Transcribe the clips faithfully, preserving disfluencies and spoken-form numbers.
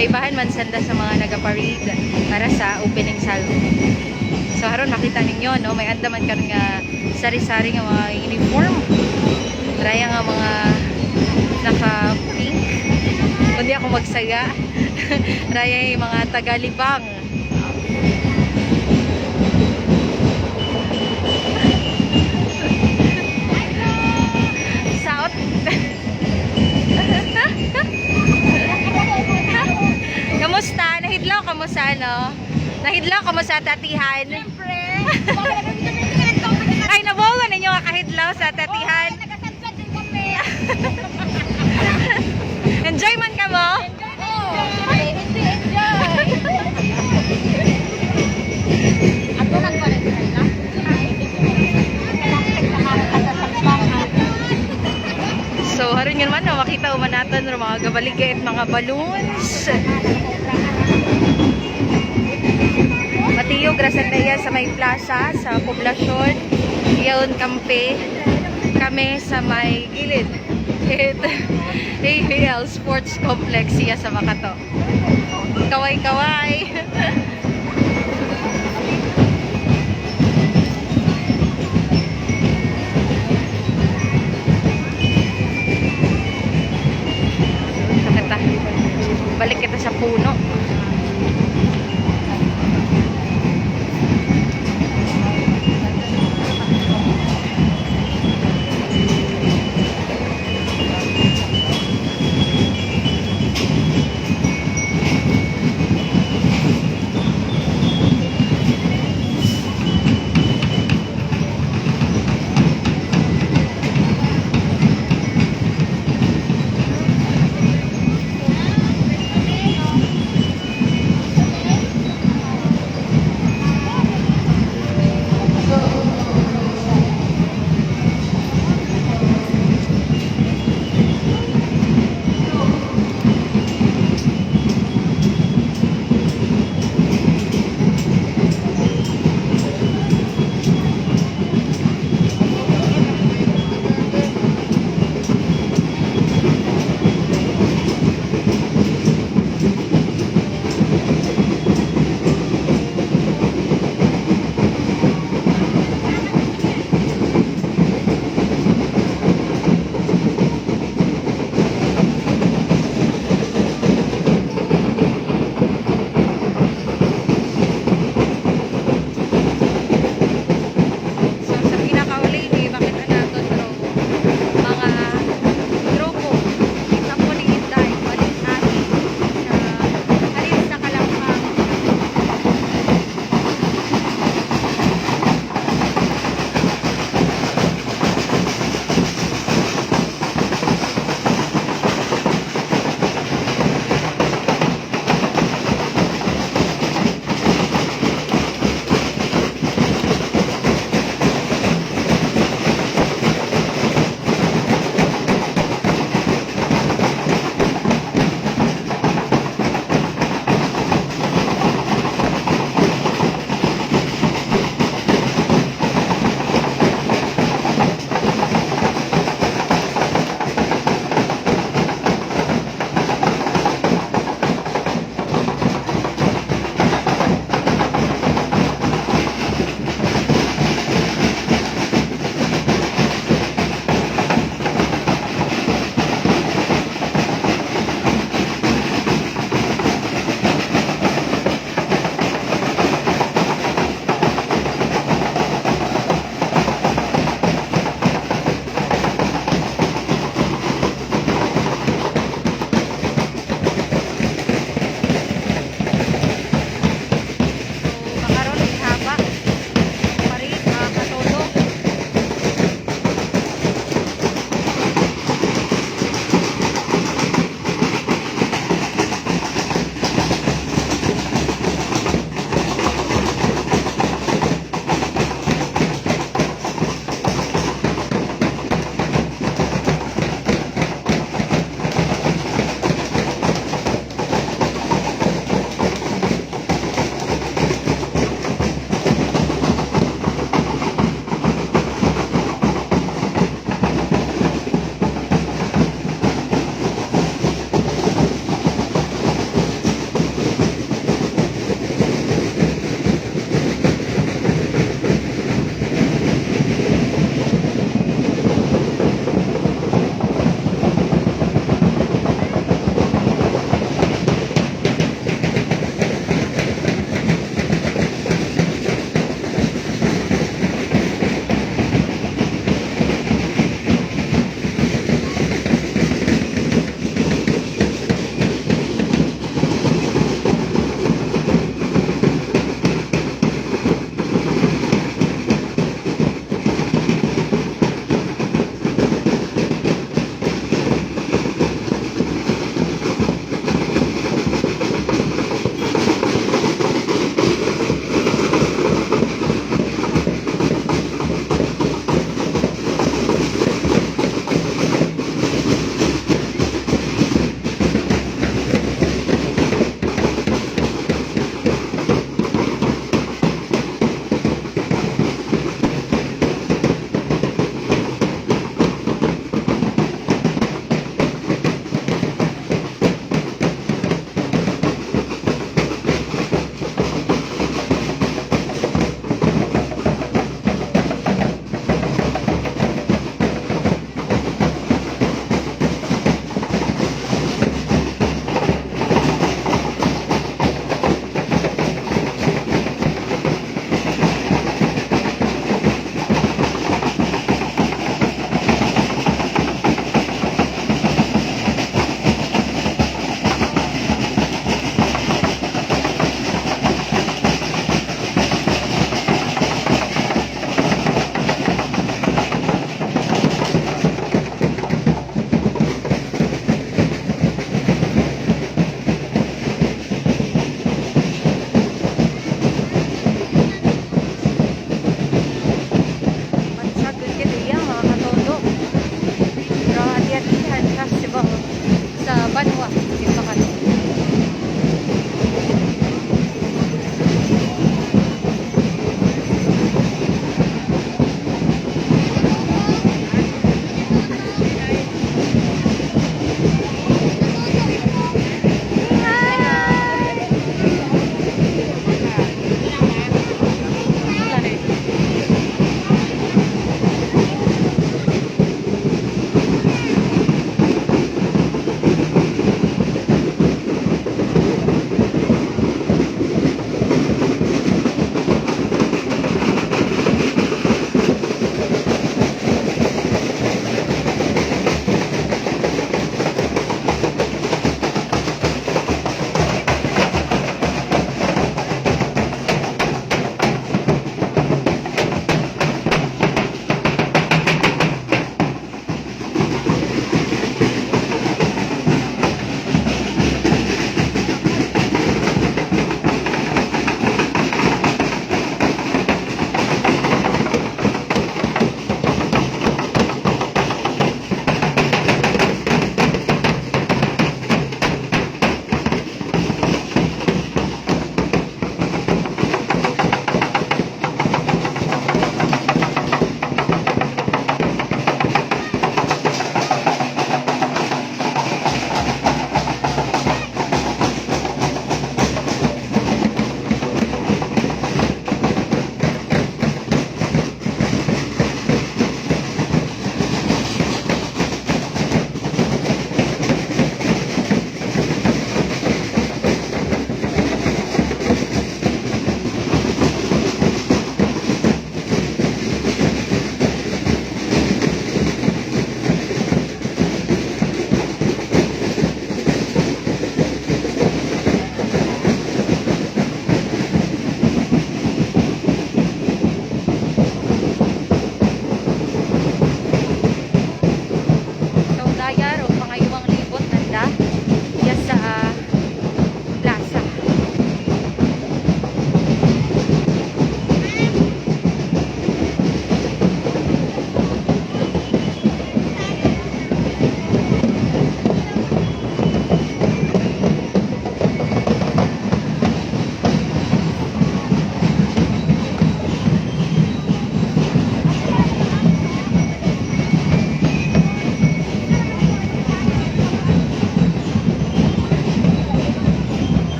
Ibahan man sanda sa mga nagaparade para sa opening salvo. So, haron makita ninyo, no, may andaman karon nga sari-sari nga mga uniform. Raya nga mga naka-pink. Kundi ako magsaya. Raya yung mga tagalibang. Saot. Kamusta? Nahidlaw ka mo sa ano? Nahidlaw ka mo sa tatihan? Siyempre. Ay, nabuo ninyo nga kahidlaw sa tatihan? Enjoy man ka mo? Enjoy, enjoy, enjoy. Ako nagpalit na. So, haron yun man, no, makita man naton, no, mga gabaligya it mga balloons. Matiyog ra sanda iya sa may plaza sa Poblacion. Yaon kampe kami sa may gilid. It A B L Sports Complex siya sa Makato. Kaway-kaway. Kita. Balik kita sa puno.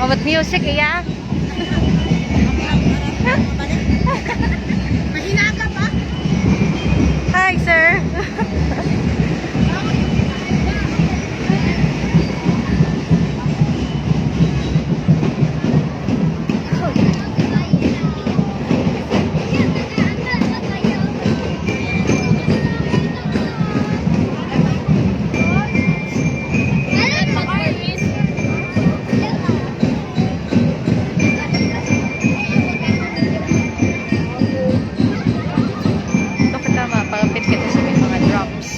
What music, iya? Mahinaga pa? Hi, sir. Ito kita, mapalapit kita sa may mga drums.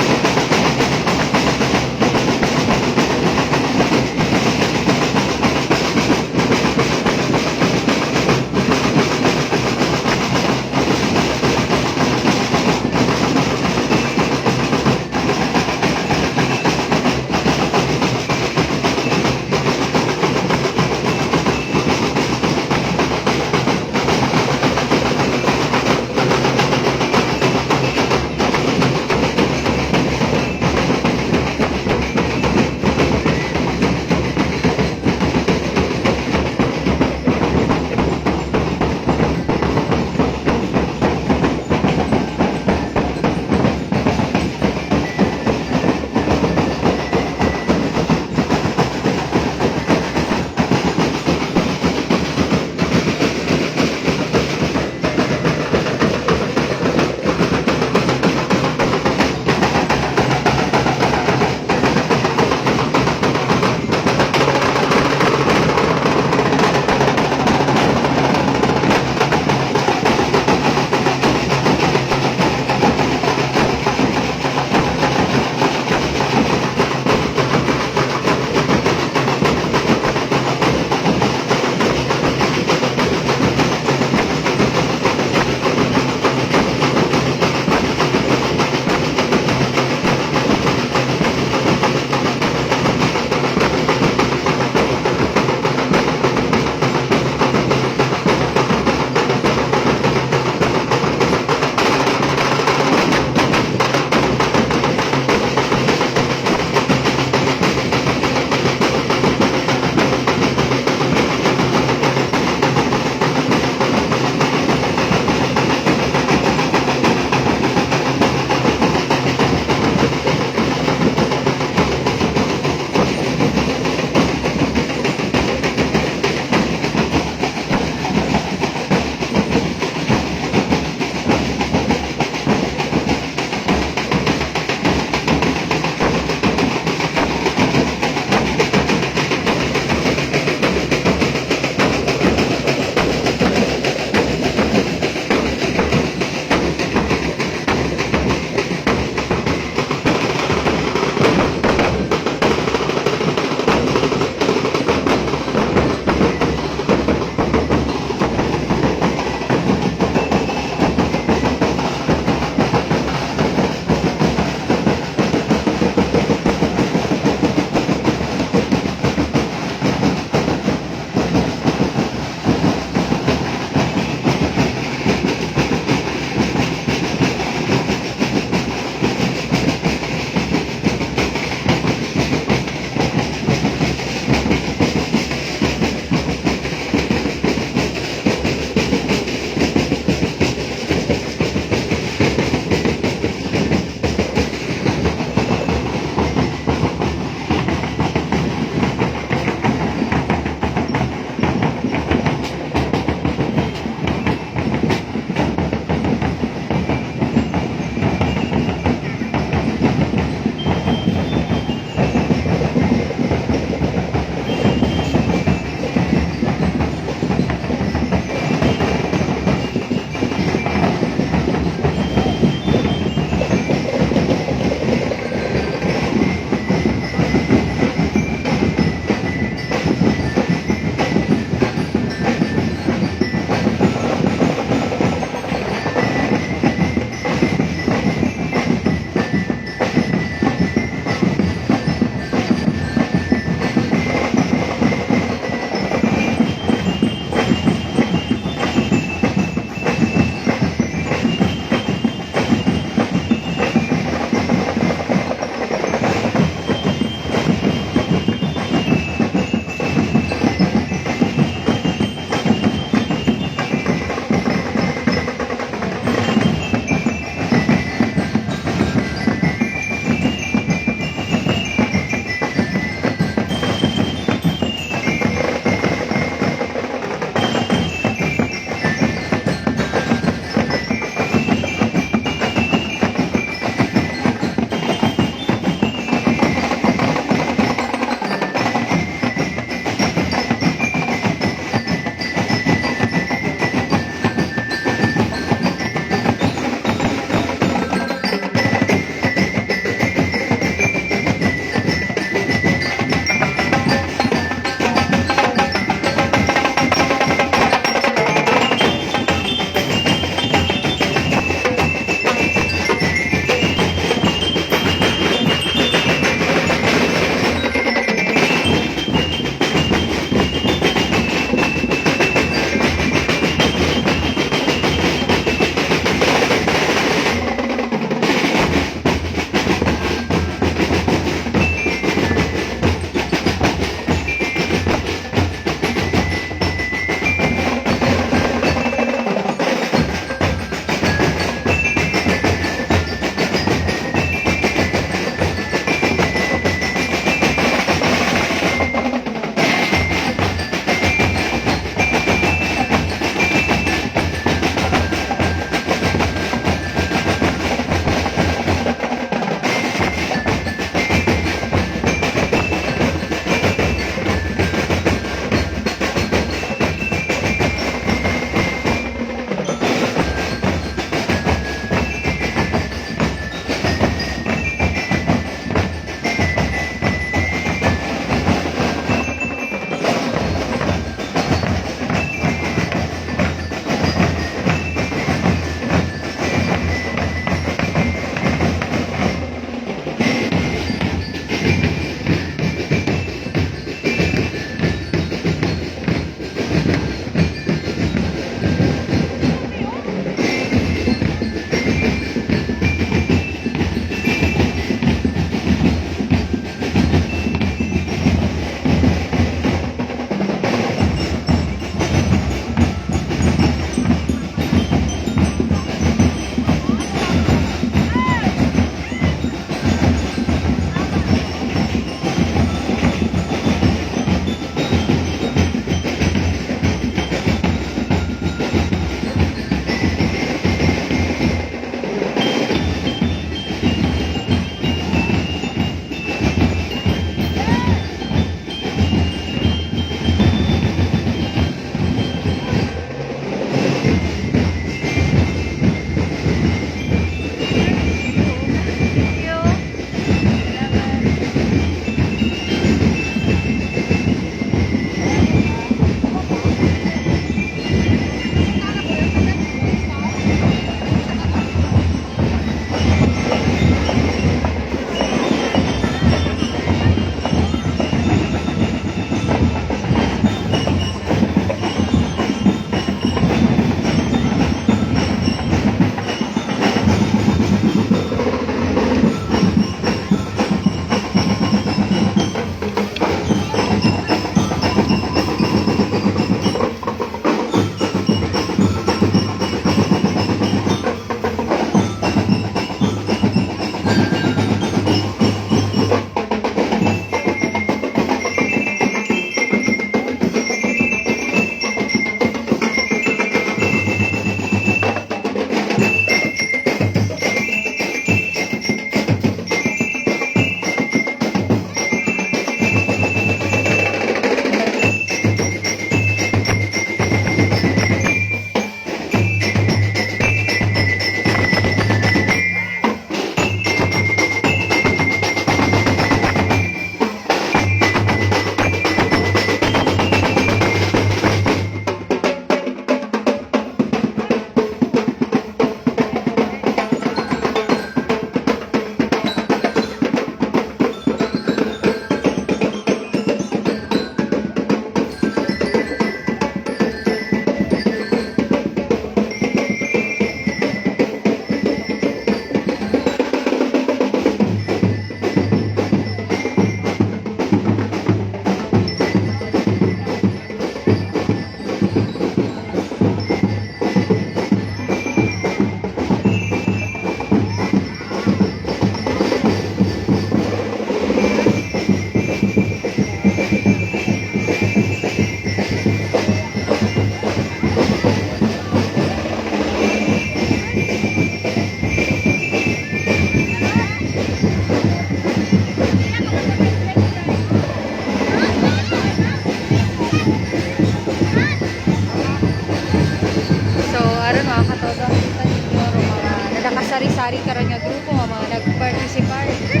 Ari karon nga grupo nga mga nag-participate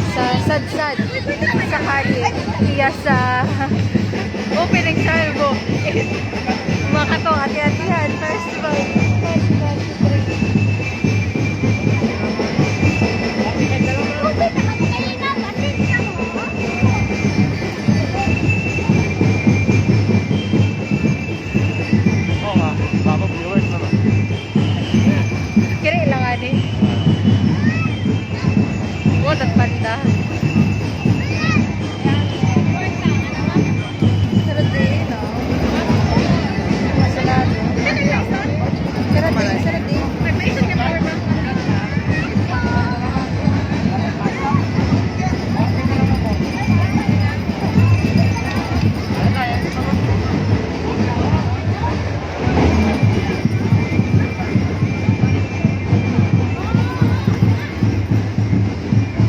sa sadsad sa kalye iya sa opening salvo. Makato, ati-atihan, festival. Oo nga, baka viewers naman. Kiri lang ani. Wala banda. Sarap din, no? Masalado. Sarap din, sarap din.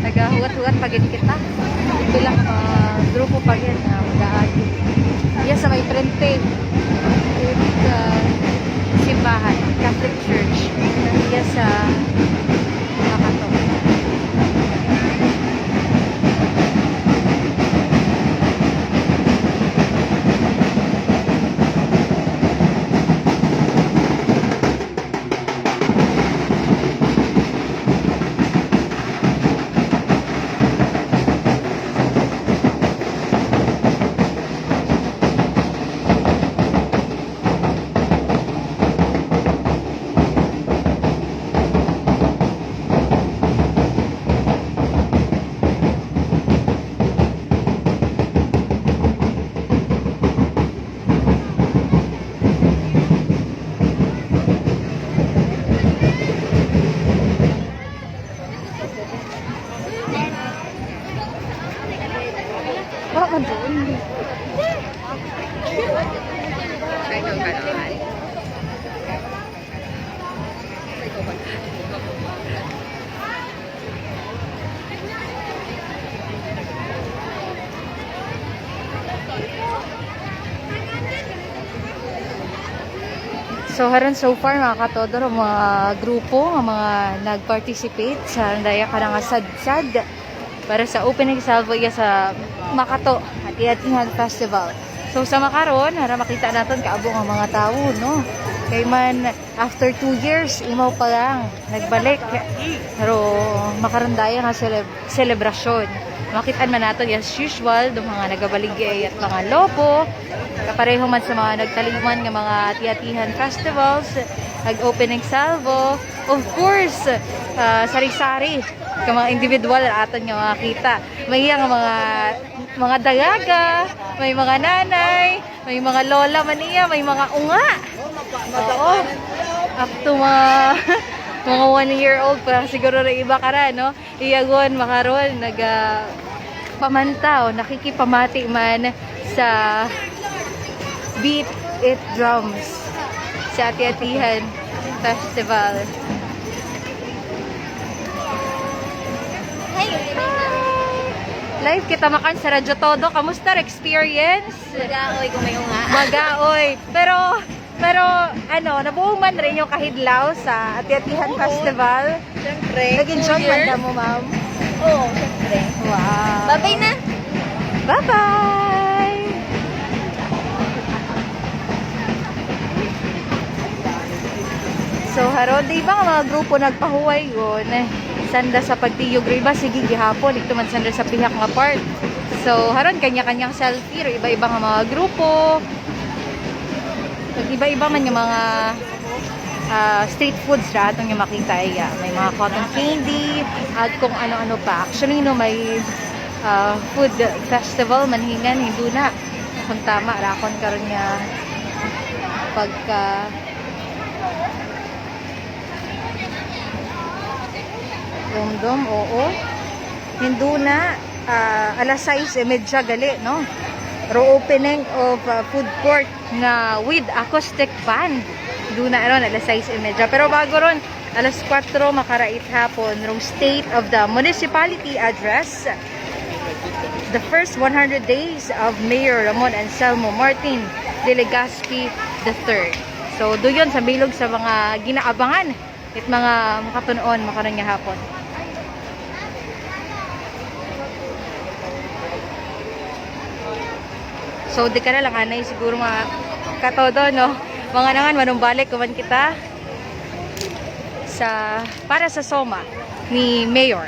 Nagahuwat-huwat pa gid kita. Pila ka mga grupo pa gid nga mag-aagi. Iya sa may frente, it, uh, simbahan, Catholic Church. Iya sa Makato. Wala man doon. So, haron so far, mga katodo, ang mga grupo nga mga nag-participate sa daya ka nga sadsad para sa opening salvo iya sa Makato Ati-Atihan Festival. So, sa makaron, hara makita naton kaabo nga mga tawo, no? Kay man, after two years, imaw pa lang nagbalik. Pero makarandaya nga celeb-, selebrasyon. Makitaan man nato, as usual, do mga nagabaligya at mga lobo. Kapareho man sa mga nagtaliman nga mga ati-atihan festivals, nag-opening salvo. Of course, ah, sari-sari ka mga individual aton nga makita. May iya nga mga, mga dalaga, may mga nanay, may mga lola man iya, may mga unga. Oo. Up to mga, mga one year old pa siguro na iba ka ra, no? Iyagon, makaron, naga, pamantaw, nakikipamati man sa Beat It Drums sa Ati-Atihan Festival. Hi! Live kita makan sa Radyo Todo. Kamusta ra experience? Magaoy kung may unga. Magaoy. Pero, pero, ano, nabuo man rin yung kahidlaw sa Ati-Atihan Oo. Festival. Siyempre. Nag-enjoy Two man years. Ka mo, ma'am? Oo, siyempre. Wow. Babay na. Bye-bye! So, haron, di ba nga mga grupo nagpahuway yun? Sanda sa pagtiyog, ro iba, sige, gihapon. Ito man sanda sa pihak nga part. So, haron, kanya-kanyang selfie, ro iba-iba nga mga grupo. Nag-iba-iba man yung mga, ah, street foods na atong yung makita, iya. May mga cotton candy, at kung ano-ano pa. Actually, no, may, ah, food festival, manhingan, hindi na. Kung tama, rakon karon nga pagka Domdom, oo. Hinduna, ah, alas sais y media gali, no? Ro opening of, ah, food court nga with acoustic band. Hinduna ron, alas sais y media. Pero bago ron, alas kuwatro makarait hapon, rong State of the Municipality Address. The first one hundred days of Mayor Ramon Anselmo Martin de Legazpi the third. So, duyon sa bilog sa mga ginaabangan It mga makatun-on makaron nga hapon. So, di ka na lang anay siguro mga katodo, no? Mga nangan, manumbalik kuman kita sa, para sa SOMA ni Mayor.